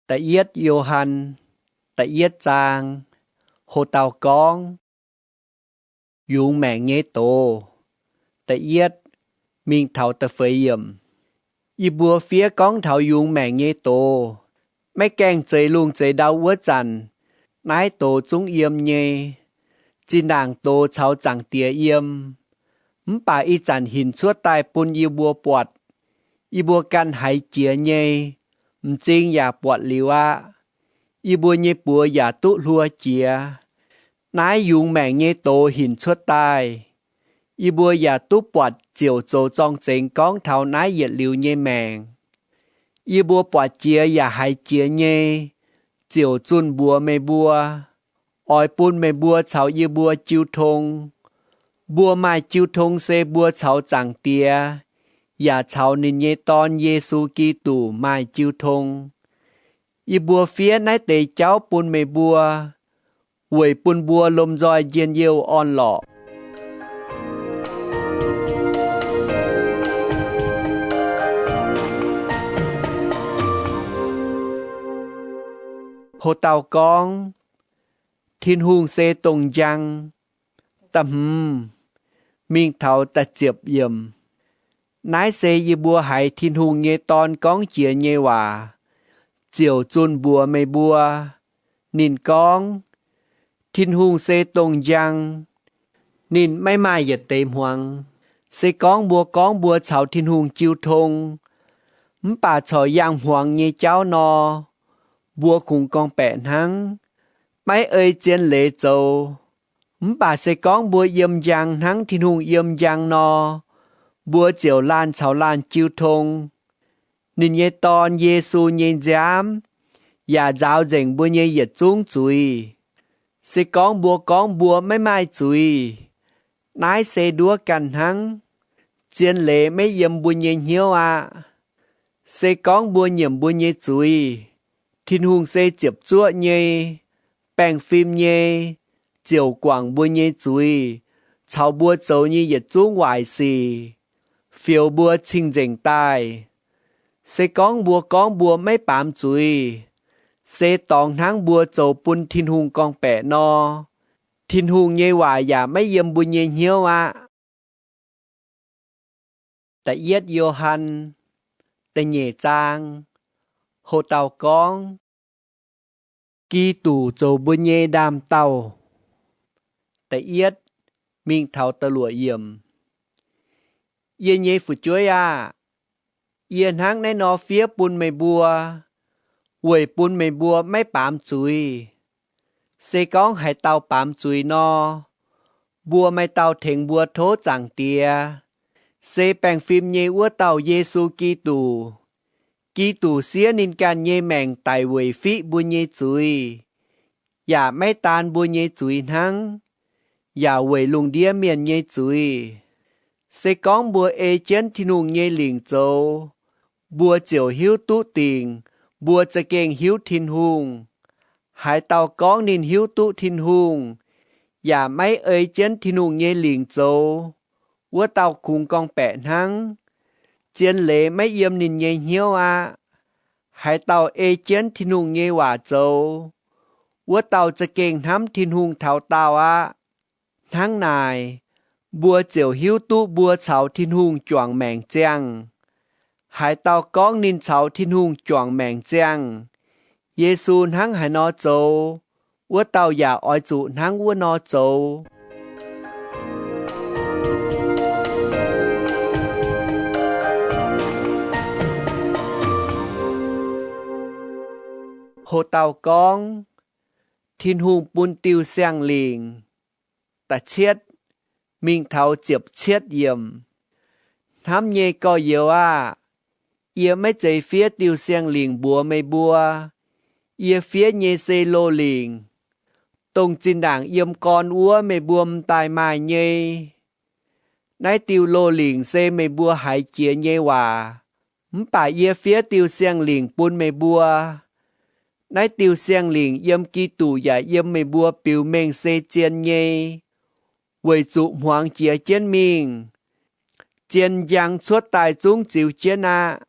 Da'yietv Yo^han, da'yietv zaang. Ho dauh gorngv, yungz maengc nyei doz. Da'yietv mingh taux da'feix yiemc. Yie mbuo fiev gorngv taux yungz maengc nyei doz, maiv gaengh zeix lungh zeix ndau wuov zanc, naaiv doz zungv yiem nyei. Zinh ndaangc doz caux Zaangc Diex yiem, mv baac ih zanc hinc cuotv daaih bun yie mbuo buatc. Yie mbuo ganh haiz jiex nyei, m'zing yaac buatc liuz aqv. Yie mbuo nyei buoz yaac duqv hluo jiex. Naaiv yungz maengc nyei doz hinc cuotv daaih, yie mbuo yaac duqv buatc ziouc zoux zorng-zengx gorngv taux naaiv yietc liuz nyei maengc. Yie mbuo buatc jiex yaac haiz jiex nyei, ziouc zunh mbuox meih mbuo, oix bun meih mbuo caux yie mbuo jiu tong. Mbuo maaih jiu tong se mbuo caux Zaangc Diex yaac caux ninh nyei Dorn, Yesu Giduc, maaih jiu tong. Yie mbuo fiev naaiv deix jauv bun meih mbuo, weic bun mbuo lomh nzoih njien-youh orn-lorqc. Ho dauh gorngv, Tin-Hungh se dongh njang. Da'hmz mingh taux da'ziepc yiemc. Naaiv se yie mbuo haiz Tin-Hungh nyei Dorn gorngv jiex nyei waac, ziouc zunh mbuox meih mbuo. Ninh gorngv, Tin-Hungh se dongh njang. Ninh maiv maaih yietc deix hmuangx. Se gorngv mbuo gorngv mbuo caux Tin-Hungh jiu tong, mv baac corc yangh hmuangx nyei jauv nor, mbuo kungx gorngv-baeqc hnangv, maiv ei zien leiz zoux. Mv baac se gorngv mbuo yiem njang hnangv Tin-Hungh yiem njang nor, mbuo ziouc laanh caux laanh jiu tong. Ninh nyei Dorn, Yesu, nyei nziaamv yaac nzaaux nzengc mbuo nyei yietc zungv zuiz. Se gorngv mbuo gorngv mbuo maiv maaih zuiz, naaiv se nduov ganh hnangv. Zien leiz maiv yiem mbuo nyei hnyouv aqv. Se gorngv mbuo nyiemc mbuo nyei zuiz, Tin-Hungh se ziepc zuoqv nyei, baengh fim nyei, ziouc guangc mbuo nyei zuiz caux mbuo zoux nyei yietc zungv waaic sic, fioux mbuo cing-nzengc daaih. Se gorngv mbuo gorngv mbuo maiv baamz zuiz, se dorngx hnangv mbuo zoux bun Tin-Hungh gorngv-baeqc nor, Tin-Hungh nyei waac yaac maiv yiem mbuo nyei hnyouv aqv. Da'yietv Yo^han, da'nyeic zaang. Ho dauh gorngv, Giduc zoux mbuo nyei ndaam-daauh. Da'yietv mingh taux da'luoqc yiemc. Yie nyei fu'jueiv aah! Yie hnangv naaiv nor fiev bun meih mbuo, weic bun meih mbuo maiv baamz zuiz. Se gorngv haaix dauh baamz zuiz nor, mbuo maaih dauh tengx mbuo tov Zaangc Diex, se baengh fim nyei wuov dauh Yesu Giduc. Giduc siev ninh ganh nyei maengc daic weic fiqv mbuo nyei zuiz, yaac maiv daan mbuo nyei zuiz hnangv, yaac weic lungh ndiev mienh nyei zuiz. Se gorngv mbuo ei jienv Tin-Hungh nyei lingc zoux, mbuo ziouc hiuv duqv dingc mbuo za'gengh hiuv Tin-Hungh. Haaix dauh gorngv ninh hiuv duqv Tin-Hungh, yaac maiv ei jienv Tin-Hungh nyei lingc zoux, wuov dauh kungx gorngv-baeqc hnangv. Zien leiz maiv yiem ninh nyei hnyouv aqv. Haaix dauh ei jienv Tin-Hungh nyei waac zoux, wuov dauh za'gengh hnamv Tin-Hungh taux daauh aqv. Hnangv naaic, mbuo ziouc hiuv duqv mbuo caux Tin-Hungh juangc maengc ziangh. Haaix dauh gorngv ninh caux Tin-Hungh juangc maengc ziangh, Yesu hnangv haaix nor zoux, wuov dauh yaac oix zuqc hnangv wuov nor zoux. Ho dauh gorngv, Tin-Hungh bun diuh siang-lingc. Da'cietv mingh taux ziepc cietv yiemc. Hnamv nyei gorx-youz aah! Yie maiv zeiz fiev diuh siang-lingc mbuox meih mbuo. Yie fiev nyei se loz-lingc, dongh zinh ndaangc yiem gorn wuov meih mbuo m'daaih maaih nyei. Naaiv diuh loz-lingc se meih mbuo haiz jiex nyei waac, mv baac yie fiev diuh siang-lingc bun meih mbuo. Naaiv diuh siang-lingc yiem Giduc yaac yiem meih mbuo biux mengh se zien nyei, weic zuqc hmuangx jiez jienv mingh, zien njang cuotv daaih zungv ziux jienv aqv.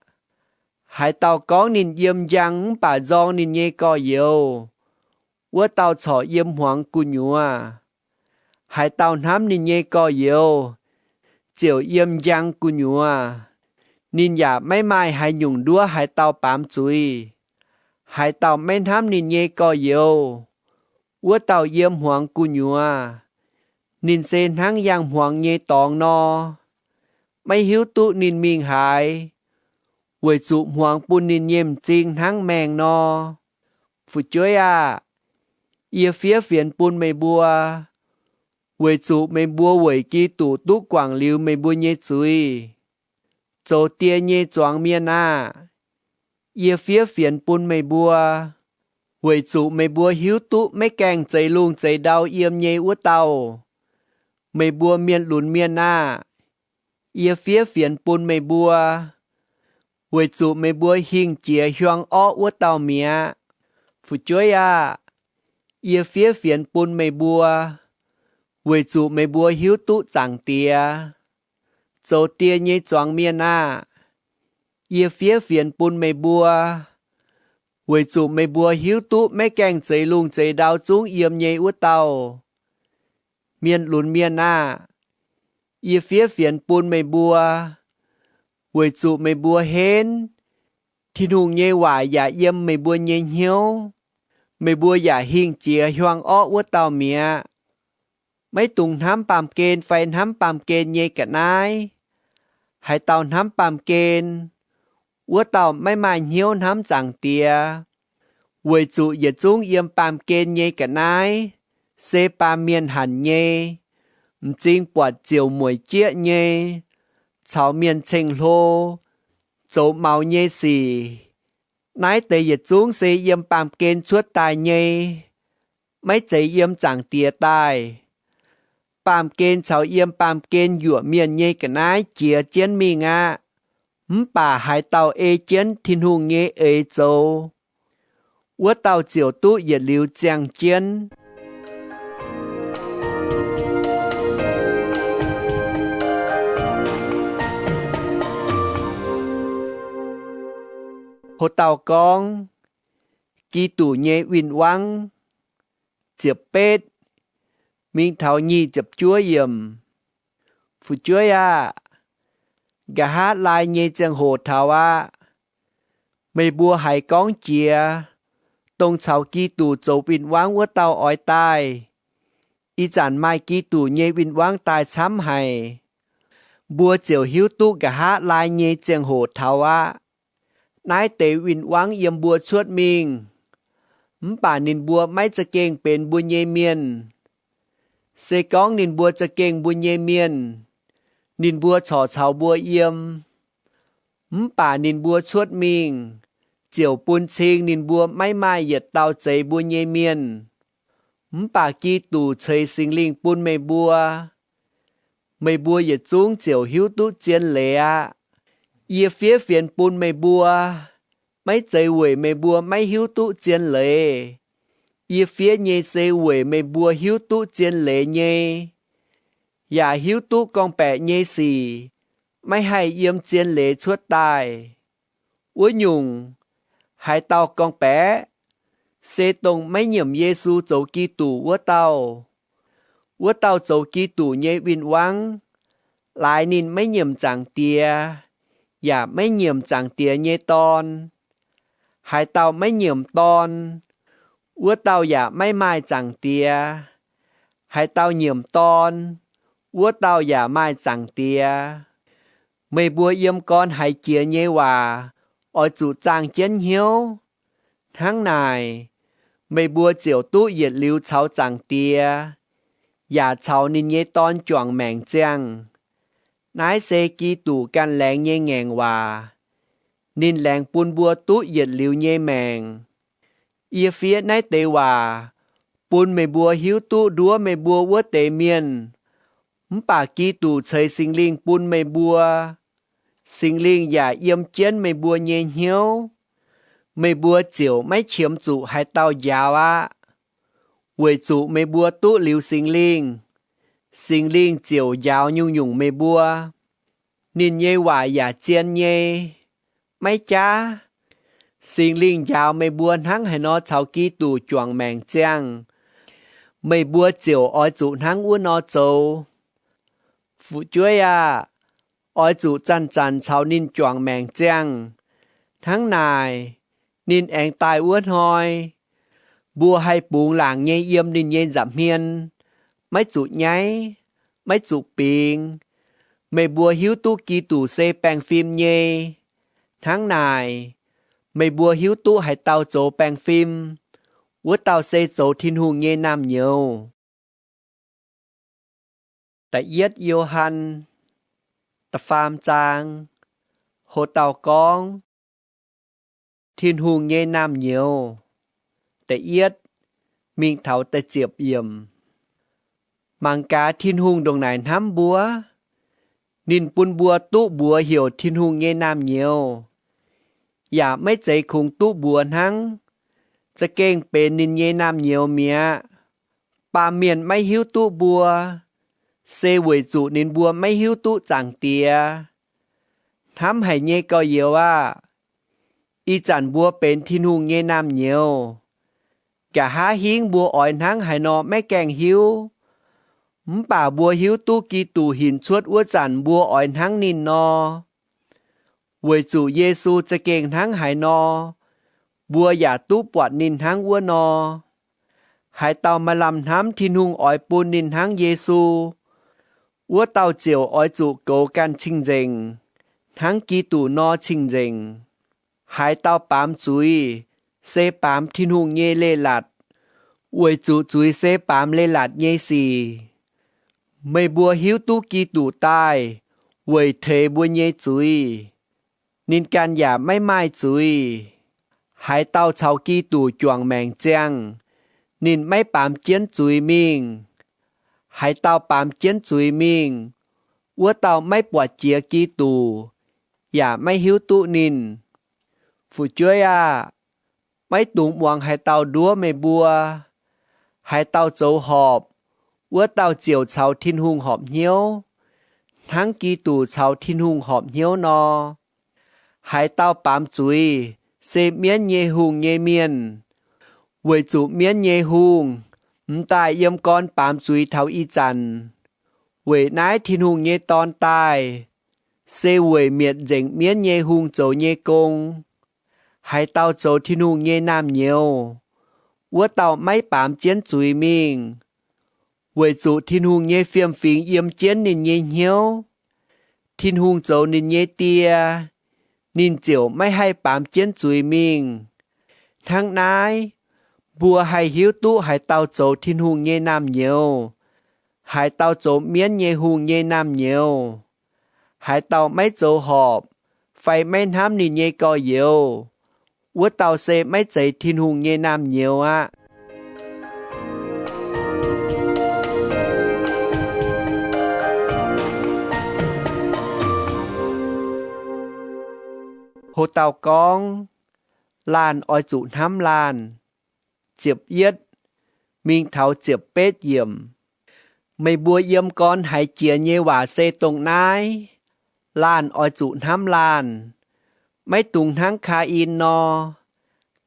Haaix dauh gorngv ninh yiem njang mv baac nzorng ninh nyei gorx-youz, wuov dauh corc yiem hmuangx gu'nyuoz. Haaix dauh hnamv ninh nyei gorx-youz ziouc yiem njang gu'nyuoz. Ninh yaac maiv maaih haaix nyungc nduov haaix dauh baamz zuiz. Haaix dauh maiv hnamv ninh nyei gorx-youz, wuov dauh yiem hmuangx gu'nyuoz. Ninh se hnangv yangh hmuangx nyei dorngx nor, maiv hiuv duqv ninh mingh haaix, weic zuqc hmuangx bun ninh nyei m'zing hnangv maengh nor. Fu'jueiv aah! Yie fiev fienx bun meih mbuo, weic zuqc meih mbuo weic Giduc duqv guangc liuz meih mbuo nyei zuiz. Zoux die nyei zuangx mienh aah! Yie fiev fienx bun meih mbuo, weic zuqc meih mbuo hiuv duqv maiv gaengh zeix lungh zeix ndau yiem nyei wuov dauh. Meih mbuo mienh lunx mienh aah! Yie fiev fienx bun meih mbuo, weic zuqc meih mbuo hingh jiex hiuang orqv wuov dauh mi'aqv. Fu'jueiv aah! Yie fiev fienx bun meih mbuo, weic zuqc meih mbuo hiuv duqv Zaangc Diex. Zoux die nyei zuangx mienh aah! Yie fiev fienx bun meih mbuo, weic zuqc meih mbuo hiuv duqv maiv gaengh zeix lungh zeix ndau zungv yiem nyei wuov dauh. Mienh lunx mienh aah! Yie fiev fienx bun meih mbuo, weic zuqc meih mbuo henv, Tin-Hungh nyei waac yaac yiem meih mbuo nyei hnyouv. Meih mbuo yaac hingh jiex hiuang orqv wuov dauh mi'aqv. Maiv dungx hnamv baamh gen fai hnamv baamh gen nyei ga'naaiv. Haaix dauh hnamv baamh gen, wuov dauh maiv maaih hnyouv hnamv Zaangc Diex, weic zuqc yietc zungv yiem baamh gen nyei ga'naaiv se baamh mienh hanc nyei, m'zing buatc ziouc mueic jieqv nyei, caux mienh ceng-hlo, zoux maux nyei sic. Naaiv deix yietc zungv se yiem baamh gen cuotv daaih nyei, maiv zeiz yiem Zaangc Diex daaih. Baamh gen caux yiem baamh gen yuoqc mienh nyei ga'naaiv jiez jienv mingh aqv. Mv baac haaix dauh ei jienv Tin-Hungh nyei eix zoux, wuov dauh ziouc duqv yietc liuz ziangh jienv. Ho dauh gorngv, Giduc nyei win-wangv, ziepc betv, mingh taux nyic ziepc juov yiemc. Fu'jueiv aah! Nqa'haav laai nyei ziangh hoc taux aqv. Meih mbuo haiz gorngv jiex, dongh caux Giduc zoux win-wangv wuov dauh oix daaih. Ih zanc maaih Giduc nyei win-wangv daaih camv haic. Mbuo ziouc hiuv duqv nqa'haav laai nyei ziangh hoc taux aqv. Naaiv deix win-wangv yiem mbuo cuotv mingh, mv baac ninh mbuo maiv za'gengh benx mbuo nyei mienh. Se gorngv ninh mbuo za'gengh mbuo nyei mienh, ninh mbuo corc caux mbuo yiem. Mv baac ninh mbuo cuotv mingh, ziouc bun cing ninh mbuo maiv maaih yietc dauh zeiz mbuo nyei mienh. Mv baac Giduc ceix Singx Lingh bun meih mbuo, meih mbuo yietc zungv ziouc hiuv duqv zien leiz aqv. Yie fiev fienx bun meih mbuo, maiv zeiz weic meih mbuo maiv hiuv duqv zien leiz. Yie fiev nyei se weic meih mbuo hiuv duqv zien leiz nyei, yaac hiuv duqv gorngv-baeqc nyei sic maiv haih yiem zien leiz cuotv daaih. Wuov nyungc, haaix dauh gorngv-baeqc, se dongh maiv nyiemc Yesu zoux Giduc wuov dauh. Wuov dauh zoux Giduc nyei win-wangv, laaix ninh maiv nyiemc Zaangc Diex, yaac maiv nyiemc Zaangc Diex nyei Dorn. Haaix dauh maiv nyiemc Dorn, wuov dauh yaac maiv maaih Zaangc Diex. Haaix dauh nyiemc Dorn, wuov dauh yaac maaih Zaangc Diex. Meih mbuo yiem gorn haiz jiex nyei waac oix zuqc zaangh jienv hnyouv. Hnangv naaic, meih mbuo ziouc duqv yietc liuz caux Zaangc Diex yaac caux ninh nyei Dorn juangc maengc ziangh. Naaiv se Giduc ganh laengz nyei ngaengc waac. Ninh laengz bun mbuo duqv yietc liuz nyei maengc. Yie fiev naaiv deix waac bun meih mbuo hiuv duqv nduov meih mbuo wuov deix mienh. Mv baac Giduc ceix Singx Lingh bun meih mbuo. Singx Lingh yaac yiem jienv meih mbuo nyei hnyouv. Meih mbuo ziouc maiv qiemx zuqc haaix dauh njaaux aqv, weic zuqc meih mbuo duqv liuz Singx Lingh, Singx Lingh ziouc njaaux nyungc-nyungc meih mbuo. Ninh nyei waac yaac zien nyei, maiv jaav. Singx Lingh njaaux meih mbuo hnangv haaix nor caux Giduc juangc maengc ziangh, meih mbuo ziouc oix zuqc hnangv wuov nor zoux. Fu'jueiv aah! Oix zuqc zanc-zanc caux ninh juangc maengc ziangh. Hnangv naaic, ninh aengx daaih wuov hnoi, mbuo haih bungx laangc nyei yiem ninh nyei nza'hmien, maiv zuqc nyaiv, maiv zuqc bingx. Meih mbuo hiuv duqv Giduc se baengh fim nyei. Hnangv naaic, meih mbuo hiuv duqv haaix dauh zoux baengh fim, wuov dauh se zoux Tin-Hungh nyei naamh nyouz. Da'yietv Yo^han, da'faam zaang, ho dauh gorngv, Tin-Hungh nyei naamh nyouz. Da'yietv mingh taux da'ziepc yiemc. Mangc gaax Tin-Hungh ndongc naaic hnamv mbuo. Ninh bun mbuo duqv mbuox heuc Tin-Hungh nyei naamh nyouz, yaac maiv zeiz kungx duqv mbuox hnangv, za'gengh benx ninh nyei naamh nyouz mi'aqv. Baamh mienh maiv hiuv duqv mbuo, se weic zuqc ninh mbuo maiv hiuv duqv Zaangc Diex. Hnamv haic nyei gorx-youz aah! Ih zanc mbuo benx Tin-Hungh nyei naamh nyouz. Nqa'haav hingv mbuo oix hnangv haaix nor maiv gaengh hiuv, mv baac mbuo hiuv duqv Giduc hinc cuotv wuov zanc mbuo oix hnangv ninh nor. Weic zuqc Yesu za'gengh hnangv haaix nor, mbuo yaac duqv buatc ninh hnangv wuov nor. Haaix dauh maaih lamh hnamv Tin-Hungh oix bun ninh hnangv Yesu, wuov dauh ziouc oix zuqc goux ganh cing-nzengc, hnangv Giduc nor cing-nzengc. Haaix dauh baamz zuiz, se baamz Tin-Hungh nyei leiz-latc, weic zuqc zuiz se baamz leiz-latc nyei sic. Meih mbuo hiuv duqv Giduc daaih weic teix mbuo nyei zuiz. Ninh ganh yaac maiv maaih zuiz. Haaix dauh caux Giduc juangc maengc ziangh, ninh maiv baamz jienv zuiz mingh. Haaix dauh baamz jienv zuiz mingh, wuov dauh maiv buatc jiex Giduc, yaac maiv hiuv duqv ninh. Fu'jueiv aah! Maiv dungx muangx haaix dauh nduov meih mbuo. Haaix dauh zoux horpc, wuov dauh ziouc caux Tin-Hungh horpc hnyouv, hnangv Giduc caux Tin-Hungh horpc hnyouv nor. Haaix dauh baamz zuiz se mienv nyei hungh nyei mienh, weic zuqc mienv nyei hungh m'daaih yiem gorn baamz zuiz taux ih zanc. Weic naaiv Tin-Hungh nyei Dorn daaih, se weic mietc nzengc mienv nyei hungh zoux nyei gong. Haaix dauh zoux Tin-Hungh nyei naamh nyouz, wuov dauh maiv baamz jienv zuiz mingh, weic zuqc Tin-Hungh nyei fiem-fingx yiem jienv ninh nyei hnyouv. Tin-Hungh zoux ninh nyei Die, ninh ziouc maiv haih baamz jienv zuiz mingh. Hnangv naaiv, mbuo haih hiuv duqv haaix dauh zoux Tin-Hungh nyei naamh nyouz, haaix dauh zoux mienv nyei hungh nyei naamh nyouz. Haaix dauh maiv zoux horpc fai maiv hnamv ninh nyei gorx-youz, wuov dauh se maiv zeiz Tin-Hungh nyei naamh nyouz aqv. Ho dauh gorngv, Laanh oix zuqc hnamv laanh. Ziepc yietv mingh taux ziepc betv yiemc. Meih mbuo yiem gorn haiz jiex nyei waac se dongh naaiv, Laanh oix zuqc hnamv laanh. Maiv dungx hnangv Kaa^in nor.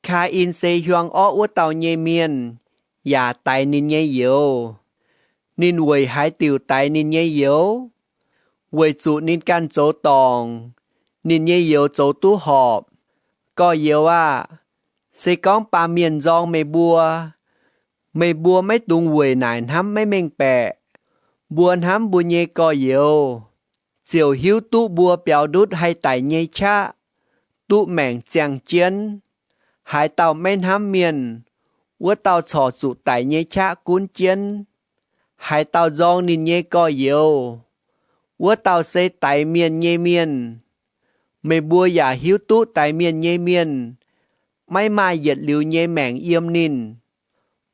Kaa^in se hiuang orqv wuov dauh nyei mienh, yaac daix ninh nyei youz. Ninh weic haaix diuc daix ninh nyei youz? Weic zuqc ninh ganh zoux dorngc, ninh nyei youz zoux duqv horpc. Gorx-youz aah! Se gorngv baamh mienh nzorng meih mbuo, meih mbuo maiv dungx weic naaic hnamv maiv mengh baeqc. Mbuo hnamv mbuo nyei gorx-youz, ziouc hiuv duqv mbuo biaux ndutv haih daic nyei qaqv duqv maengc ziangh jienv. Haaix dauh maiv hnamv mienh, wuov dauh corc zuqc daic nyei qaqv gunv jienv. Haaix dauh nzorng ninh nyei gorx-youz, wuov dauh se daix mienh nyei mienh. Meih mbuo yaac hiuv duqv daix mienh nyei mienh maiv maaih yietc liuz nyei maengc yiem ninh.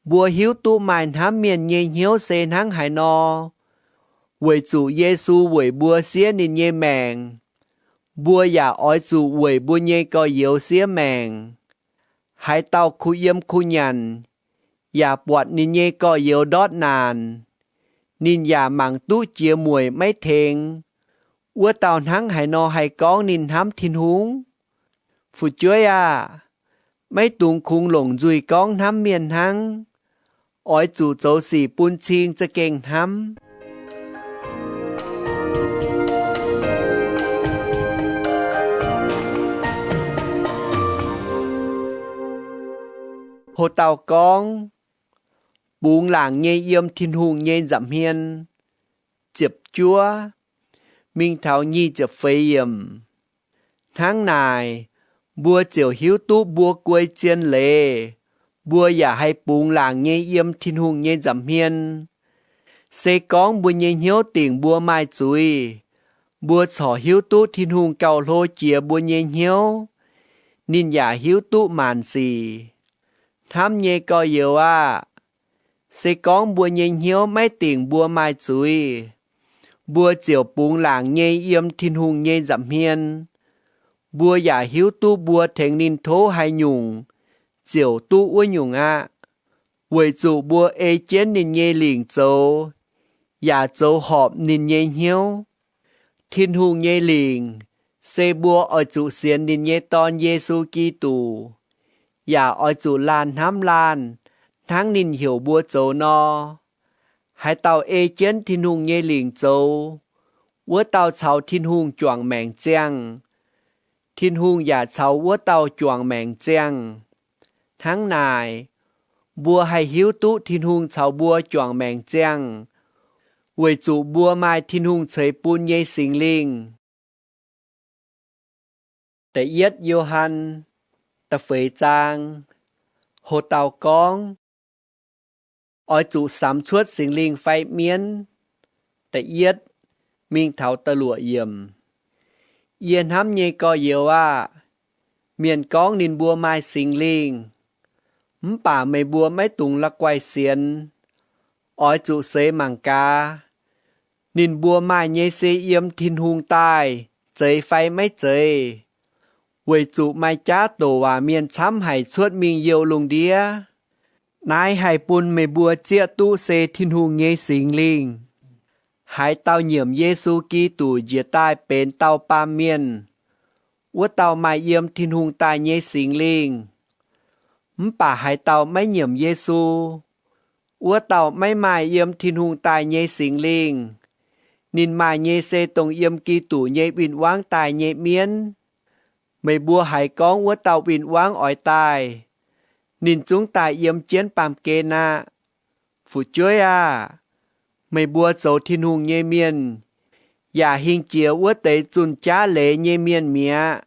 Mbuo hiuv duqv maaih hnamv mienh nyei hnyouv se hnangv haaix nor, weic zuqc Yesu weic mbuo siev ninh nyei maengc. Mbuo yaac oix zuqc weic mbuo nyei gorx-youz siev maengc. Haaix dauh kuh yiem kuh nyanc, yaac buatc ninh nyei gorx-youz ndortv naanc, ninh yaac mangc duqv jiex mueic maiv tengx, wuov dauh hnangv haaix nor haih gorngv ninh hnamv Tin-Hungh? Fu'jueiv aah! Maiv dungx kungx longc nzuih gorngv hnamv mienh hnangv. Oix zuqc zoux sic bun cing za'gengh hnamv. Ho dauh gorngv, Bungx laangc nyei yiem Tin-Hungh nyei nza'hmien. Ziepc juov mingh taux nyic ziepc feix yiemc. Hnangv naaic, mbuo ziouc hiuv duqv mbuo guei zien leiz, mbuo yaac haih bungx laangc nyei yiem Tin-Hungh nyei nza'hmien. Se gorngv mbuo nyei hnyouv dingc mbuo maaih zuiz, mbuo corc hiuv duqv Tin-Hungh gauh hlo jiex mbuo nyei hnyouv. Ninh yaac hiuv duqv maanc sic. Hnamv nyei gorx-youz aah! Se gorngv mbuo nyei hnyouv maiv dingc mbuo maaih zuiz, mbuo ziouc bungx laangc nyei yiem Tin-Hungh nyei nza'hmien. Mbuo yaac hiuv duqv mbuo tengx ninh tov haaix nyungc, ziouc duqv wuov nyungc aqv, weic zuqc mbuo ei jienv ninh nyei lingc zoux, yaac zoux horpc ninh nyei hnyouv. Tin-Hungh nyei lingc se mbuo oix zuqc sienx ninh nyei Dorn, Yesu Giduc, yaac oix zuqc laanh hnamv laanh hnangv ninh heuc mbuo zoux nor. Haaix dauh ei jienv Tin-Hungh nyei lingc zoux, wuov dauh caux Tin-Hungh juangc maengc ziangh. Tin-Hungh yaac caux wuov dauh juangc maengc ziangh. Hnangv naaic, mbuo haih hiuv duqv Tin-Hungh caux mbuo juangc maengc ziangh, weic zuqc mbuo maaih Tin-Hungh ceix bun nyei Singx Lingh. Da'yietv Yo^han, da'feix zaang. Ho dauh gorngv, Oix zuqc samx cuotv Singx Lingh fai mienv. Da'yietv mingh taux da'luoqc yiemc. Yie hnamv nyei gorx-youz aah! Mienh gorngv ninh mbuo maaih Singx Lingh, mv baac meih mbuo maiv dungx la'guaih sienx. Oix zuqc seix mangc gaax, ninh mbuo maaih nyei se yiem Tin-Hungh daaih, zeiz fai maiv zeiz. Weic zuqc maaih jaav douc waac mienh camv haic cuotv mingh youh lungh ndiev. Naaiv haih bun meih mbuo zieqv duqv se Tin-Hungh nyei Singx Lingh. Haaix dauh nyiemc Yesu Giduc njiec daaih benx dauh baamh mienh, wuov dauh maaih yiem Tin-Hungh daaih nyei Singx Lingh. Mv baac haaix dauh maiv nyiemc Yesu, wuov dauh maiv maaih yiem Tin-Hungh daaih nyei Singx Lingh. Ninh maaih nyei se dongh yiem Giduc nyei win-wangv daaih nyei mienv. Meih mbuo haiz gorngv wuov dauh win-wangv oix daaih, ninh zungv daaih yiem jienv baamh gen aqv. Fu'jueiv aah! Meih mbuo zoux Tin-Hungh nyei mienh, yaac hingh jiex wuov deix zunh jaav leiz nyei mienh mi'aqv,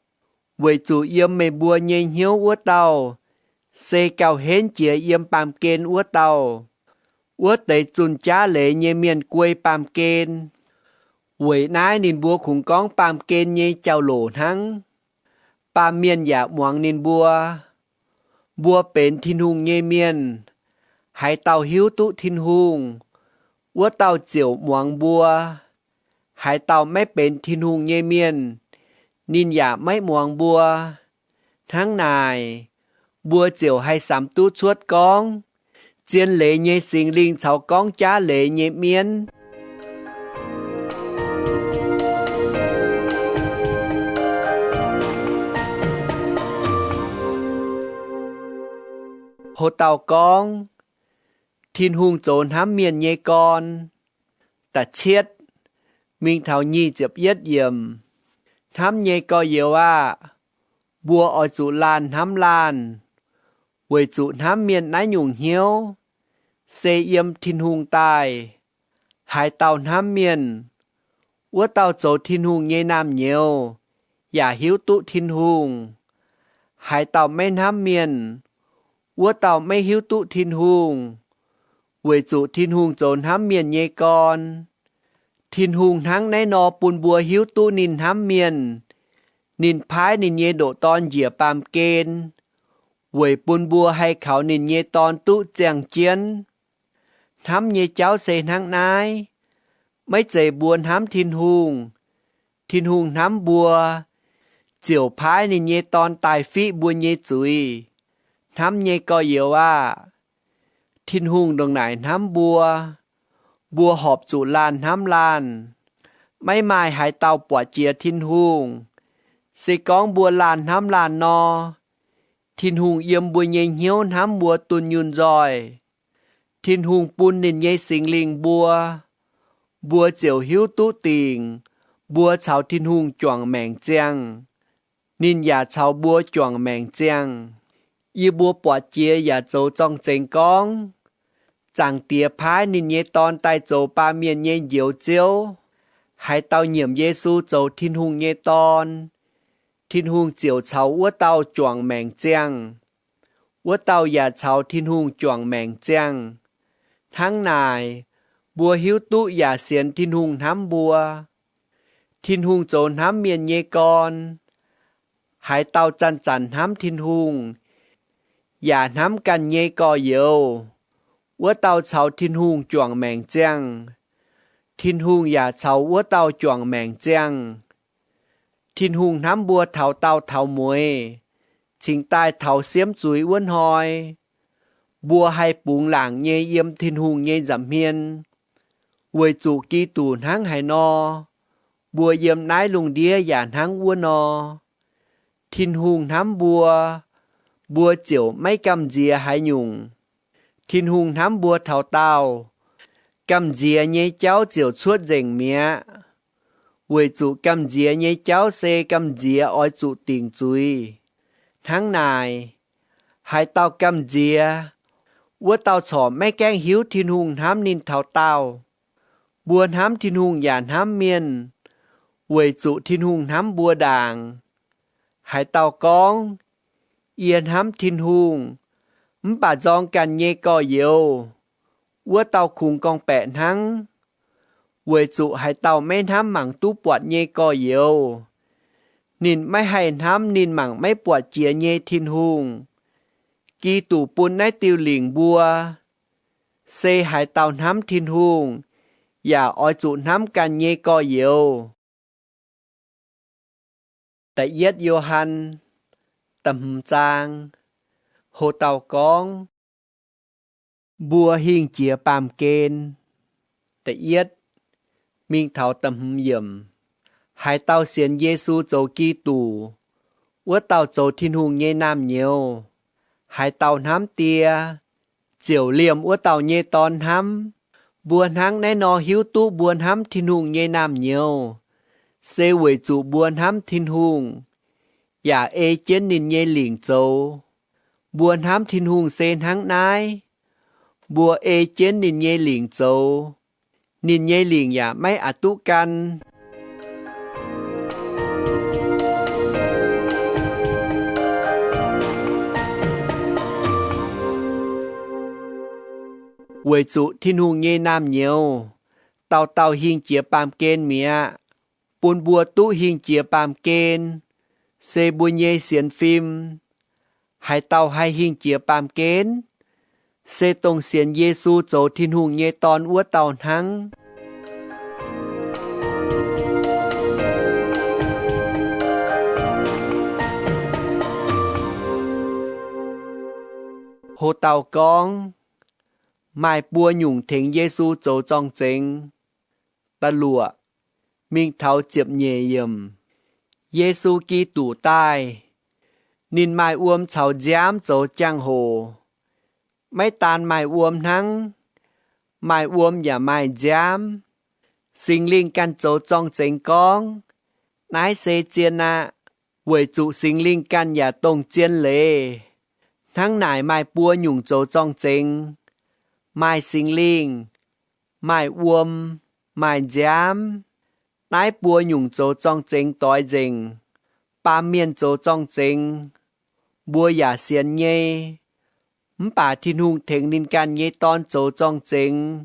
weic zuqc yiem meih mbuo nyei hnyouv wuov dauh se gauh henv jiex yiem baamh gen wuov dauh. Wuov deix zunh jaav leiz nyei mienh guei baamh gen. Weic naaiv ninh mbuo kungx gorngv baamh gen nyei jauv-louc hnangv. Baamh mienh yaac muangx ninh mbuo. Mbuo benx Tin-Hungh nyei mienh, haaix dauh hiuv duqv Tin-Hungh, wuov dauh ziouc muangx mbuo. Haaix dauh maiv benx Tin-Hungh nyei mienh, ninh yaac maiv muangx mbuo. Hnangv naaic, mbuo ziouc haih samx duqv cuotv gorngv, zien leiz nyei Singx Lingh caux gorngv jaav leiz nyei mienv. Ho dauh gorngv, Tin-Hungh zoux hnamv mienh nyei gorn. Da'cietv mingh taux nyic ziepc yietv yiemc. Hnamv nyei gorx-youz aah! Mbuo oix zuqc laanh hnamv laanh, weic zuqc hnamv mienh naaiv nyungc hnyouv se yiem Tin-Hungh daaih. Haaix dauh hnamv mienh, wuov dauh zoux Tin-Hungh nyei naamh nyouz yaac hiuv duqv Tin-Hungh. Haaix dauh maiv hnamv mienh, wuov dauh maiv hiuv duqv Tin-Hungh, weic zuqc Tin-Hungh zoux hnamv mienh nyei gorn. Tin-Hungh hnangv naaiv nor bun mbuo hiuv duqv ninh hnamv mienh. Ninh paaiv ninh nyei ndoqc Dorn njiec baamh gen, weic bun mbuo haih kaux ninh nyei Dorn duqv ziangh jienv. Hnamv nyei jauv se hnangv naaiv. Maiv zeiz mbuo hnamv Tin-Hungh, Tin-Hungh hnamv mbuo, ziouc paaiv ninh nyei Dorn daaih fiqv mbuo nyei zuiz. Hnamv nyei gorx-youz aah! Tin-Hungh ndongc naaic hnamv mbuo, mbuo horpc zuqc laanh hnamv laanh. Maiv maaih haaix dauh buatc jiex Tin-Hungh, Se gorngv mbuo laanh hnamv laanh nor, Tin-Hungh yiem mbuo nyei hnyouv hnamv mbuo dunh yunh nzoih. Tin-Hungh bun ninh nyei Singx Lingh mbuo, mbuo ziouc hiuv duqv dingc mbuo caux Tin-Hungh juangc maengc ziangh, ninh yaac caux mbuo juangc maengc ziangh. Yie mbuo buatc jiex yaac zoux zorng-zengx gorngv, Zaangc Diex paaiv ninh nyei Dorn daaih zoux baamh mienh nyei Njoux Ziouv. Haaix dauh nyiemc Yesu zoux Tin-Hungh nyei Dorn, Tin-Hungh ziouc caux wuov dauh juangc maengc ziangh, wuov dauh yaac caux Tin-Hungh juangc maengc ziangh. Hnangv naaic, mbuo hiuv duqv yaac sienx Tin-Hungh hnamv mbuo. Tin-Hungh zoux hnamv mienh nyei gorn, haaix dauh zanc-zanc hnamv Tin-Hungh yaac hnamv ganh nyei gorx-youz, wuov dauh caux Tin-Hungh juangc maengc ziangh. Tin-Hungh yaac caux wuov dauh juangc maengc ziangh. Tin-Hungh hnamv mbuo taux daauh taux mueiz, cingx daaih taux siemv zuiz wuov hnoi, mbuo haih bungx laangc nyei yiem Tin-Hungh nyei nza'hmien. Weic zuqc Giduc hnangv haaix nor, mbuo yiem naaiv lungh ndiev yaac hnangv wuov nor. Tin-Hungh hnamv mbuo, mbuo ziouc maiv gamh nziex haaix nyungc. Tin-Hungh hnamv mbuo taux daauh, gamh nziex nyei jauv ziouc cuotv nzengc mi'aqv. Weic zuqc gamh nziex nyei jauv se gamh nziex oix zuqc dingc zuiz. Hnangv naaic, haaix dauh gamh nziex, wuov dauh corc maiv gaengh hiuv Tin-Hungh hnamv ninh taux daauh. Mbuo hnamv Tin-Hungh yaac hnamv mienh, weic zuqc Tin-Hungh hnamv mbuo ndaangc. Haaix dauh gorngv, Yie hnamv Tin-Hungh, mv baac nzorng ganh nyei gorx-youz, wuov dauh kungx gorngv-baeqc hnangv. Weic zuqc haaix dauh maiv hnamv mangc duqv buatc nyei gorx-youz, ninh maiv haih hnamv ninh mangc maiv buatc jiex nyei Tin-Hungh. Giduc bun naaiv diuh lingc mbuo, se haaix dauh hnamv Tin-Hungh yaac oix zuqc hnamv ganh nyei gorx-youz. Da'yietv Yo^han, da'hmz zaang. Ho dauh gorngv, Mbuo hingh jiex baamh gen. Da'yietv mingh taux da'hmz yiemc. Haaix dauh sienx Yesu zoux Giduc, wuov dauh zoux Tin-Hungh nyei naamh nyouz. Haaix dauh hnamv Die, ziouc liemh wuov dauh nyei Dorn hnamv. Mbuo hnangv naaiv nor hiuv duqv mbuo hnamv Tin-Hungh nyei naamh nyouz, se weic zuqc mbuo hnamv Tin-Hungh, yaac ei jienv ninh nyei lingc zoux. Mbuo hnamv Tin-Hungh se hnangv naaiv, mbuo ei jienv ninh nyei lingc zoux, ninh nyei lingc yaac maiv a'duqv gan. Weic zuqc Tin-Hungh nyei naamh nyouz dauh dauh hingh jiex baamh gen mi'aqv. Bun mbuo duqv hingh jiex baamh gen, se mbuo nyei sienx fim. Haaix dauh haih hingh jiex baamh gen? Se dongh sienx Yesu zoux Tin-Hungh nyei Dorn wuov dauh hnangv. Ho dauh gorngv, maaih buo nyungc tengx Yesu zoux zorng-zengx. Da'luoqc mingh taux ziepc nyeic yiemc. Yesu Giduc daaih, ninh maaih wuom caux nziaamv zoux jangx-hoc. Maiv daan maaih wuom hnangv, maaih wuom yaac maaih nziaamv. Singx Lingh ganh zoux zorng-zengx gorngv, Naaiv se zien aqv. Weic zuqc Singx Lingh ganh yaac dongh zien leiz. Hnangv naaic maaih buo nyungc zoux zorng-zengx, maaih Singx Lingh, maaih wuom, maaih nziaamv. Naaiv buo nyungc zoux zorng-zengx doix nzengc. Baamh mienh zoux zorng-zengx, mbuo yaac sienx nyei. Mv baac Tin-Hungh tengx ninh ganh nyei Dorn zoux zorng-zengx.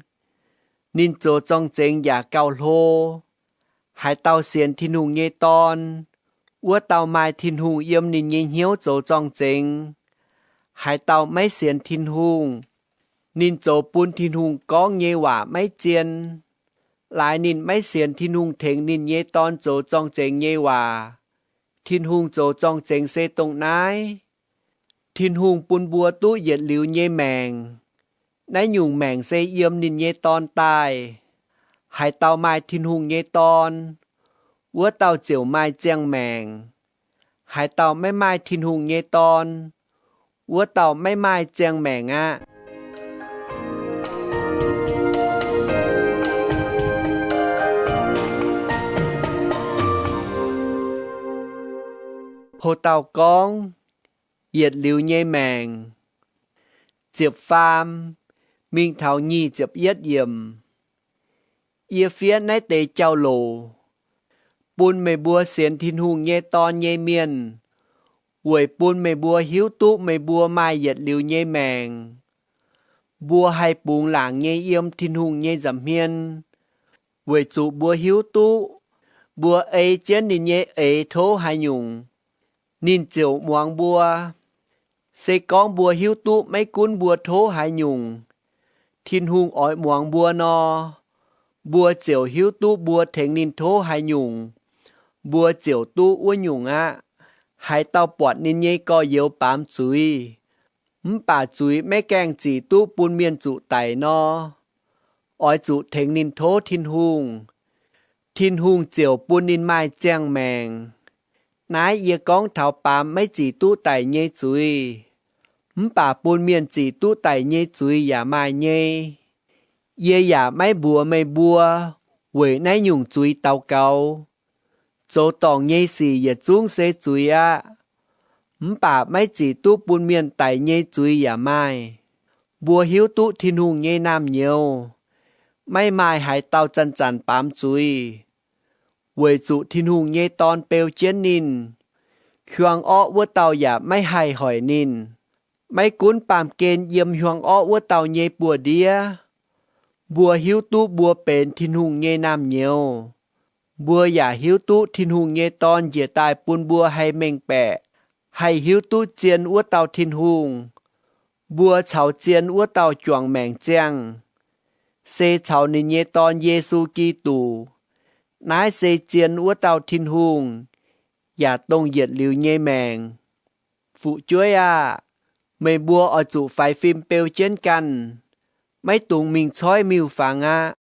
Ninh zoux zorng-zengx yaac gauh hlo. Haaix dauh sienx Tin-Hungh nyei Dorn, wuov dauh maaih Tin-Hungh yiem ninh nyei hnyouv zoux zorng-zengx. Haaix dauh maiv sienx Tin-Hungh, ninh zoux bun Tin-Hungh gorngv nyei waac maiv zien. Laaix ninh maiv sienx Tin-Hungh tengx ninh nyei Dorn zoux zorng-zengx nyei waac. Tin-Hungh zoux zorng-zengx se dongh naaiv. Tin-Hungh bun mbuo duqv yietc liuz nyei maengc. Naaiv nyungc maengc se yiem ninh nyei Dorn daaih. Haaix dauh maaih Tin-Hungh nyei Dorn, wuov dauh ziouc maaih ziangh maengc. Haaix dauh maiv maaih Tin-Hungh nyei Dorn, wuov dauh maiv maaih ziangh maengc aqv. Ho dauh gorngv, yietc liuz nyei maengc. Ziepc faam mingh taux nyic ziepc yietv yiemc. Yie fiev naaiv deix jauv-louc bun meih mbuo sienx Tin-Hungh nyei Dorn nyei mienh, weic bun meih mbuo hiuv duqv meih mbuo maaih yietc liuz nyei maengc. Mbuo haih bungx laangc nyei yiem Tin-Hungh nyei nza'hmien, weic zuqc mbuo hiuv duqv mbuo ei jienv ninh nyei eix tov haaix nyungc, ninh ziouc muangx mbuo. Se gorngv mbuo hiuv duqv maiv gunv mbuo tov haaix nyungc, Tin-Hungh oix muangx mbuo nor, mbuo ziouc hiuv duqv mbuo tengx ninh tov haaix nyungc, mbuo ziouc duqv wuov nyungc aqv. Haaix dauh buatc ninh nyei gorx-youz baamz zuiz, mv baac zuiz maiv gaengh zic duqv bun mienh zuqc daic nor, oix zuqc tengx ninh tov Tin-Hungh. Tin-Hungh ziouc bun ninh maaih ziangh maengc. Naaiv yie gorngv taux baamz maiv zic duqv daic nyei zuiz, mv baac bun mienh zic duqv daic nyei zuiz yaac maaih nyei. Yie yaac maiv mbuox meih mbuo weic naaiv nyungc zuiz daux gaux. Zoux dorngc nyei sic yietc zungv se zuiz aqv. Mv baac maiv zic duqv bun mienh daic nyei zuiz yaac maaih. Mbuo hiuv duqv Tin-Hungh nyei naamh nyouz maiv maaih haaix dauh zanc-zanc baamz zuiz, weic zuqc Tin-Hungh nyei Dorn beu jienv ninh. Hiuang orqv wuov dauh yaac maiv haih hoic ninh. Maiv gunv baamh gen yiem hiuang orqv wuov dauh nyei buoz-ndiev, mbuo hiuv duqv mbuo benx Tin-Hungh nyei naamh nyouz. Mbuo yaac hiuv duqv Tin-Hungh nyei Dorn njiec daaih bun mbuo haih mengh baeqc, haih hiuv duqv zien wuov dauh Tin-Hungh. Mbuo caux zien wuov dauh juangc maengc ziangh, se caux ninh nyei Dorn, Yesu Giduc. Naaiv se zien wuov dauh Tin-Hungh, yaac dongh yietc liuz nyei maengc. Fu'jueiv aah! Meih mbuo oix zuqc faix fim beu jienv ganh, maiv dungx mingh coiv miuc-fangx aqv.